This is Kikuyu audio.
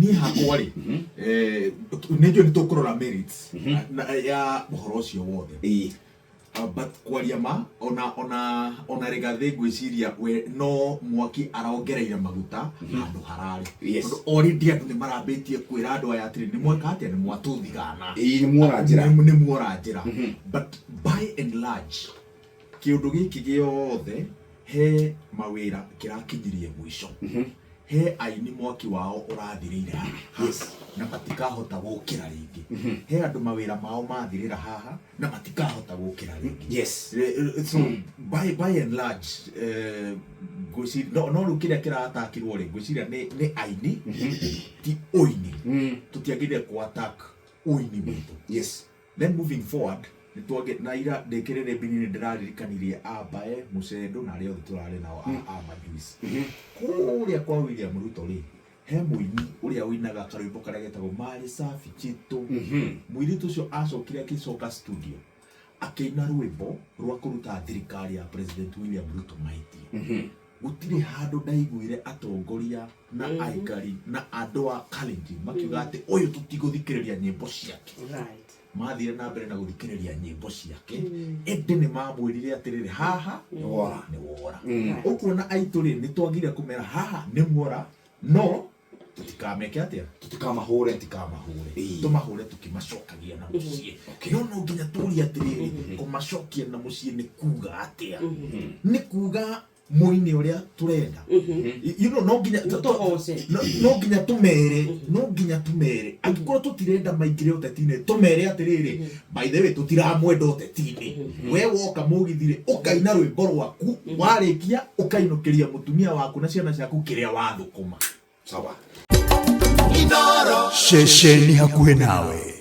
Niĩ hakwa rĩ, nĩ njũĩ nĩ tũkũrora merits ya ũhoro ũcio wothe. But kwaria ma, ona Rigathĩ ngwĩciria we no mwaki arongereire maguta handũ hararĩ. Tondũ already andũ nĩ marambĩtie kwĩra andũ aya atĩrĩ, nĩ mweka atĩa, nĩ mwatũthigana. Ĩĩ, nĩ muora njĩra. Nĩ muora njĩra. But by and large, kĩũndũ gĩkĩ gĩothe he mawĩra kĩrakinyirie mũico. He aini mwaki wao ũrathirĩire haha na matikahota gũkĩra rĩngĩ. He andũ mawĩra mao mathirĩra haha na matikahota gũkĩra rĩngĩ. So by and large, ngwĩciria no rĩu kĩrĩa kĩratakirwo rĩ, ngwĩciria nĩ aini, ti ũini. Tũtiagĩrĩire kũ attack ũini witũ. Then moving forward, nĩtwage na ira ndĩkĩrĩrĩ mbini nĩ ndĩraririkanirie ambae mũcendo na arĩa othe tũrarĩ nao a majuice kũrĩa kwa William Ruto rĩ, he mũini ũrĩa ũinaga karwĩmbo karĩa getagwo Mali Safi Chitu. Mũirĩtu ũcio acokire akĩcoka studio akĩina rwĩmbo rwa kũruta thirikari ya President William Ruto mahĩtia. Gũtirĩ handũ ndaiguire atongoria na aikari na andũ a Kalenjin makiuga atĩ ũyũ tũtigũthikĩrĩria nyĩmbo ciake. Mathire na mbere na gũthikĩrĩria nyĩmbo ciake, ĩndĩ nĩ mamwĩrire atĩrĩrĩ, haha nĩ wora. Nĩ wora. Ũkuona aitũ rĩ, nĩ twagire kũmera haha nĩ muora, no tũtikameke atĩa? Tũtikamahũre. Tũtikamahũre. Tũmahũre tũkĩmacokagia na mũciĩ. No nginya tũrie atĩrĩrĩ, kũmacokia na mũciĩ nĩ kuga atĩa? Nĩ kuga mũini ũrĩa tũrenda. No nginya Tũgoce. No nginya tũmere, no nginya tũmere angĩkorwo tũtirenda maingĩre ũteti-inĩ, tũmere atĩrĩrĩ, by the way, tũtiramwenda ũteti-inĩ. We woka mũgithire ũkaina rwĩmbo rwaku, warĩkia ũkainũkĩria mũtumia waku na ciana ciaku kĩrĩa wathũkũma. Sawa. Ceceni hakuhĩ nawe.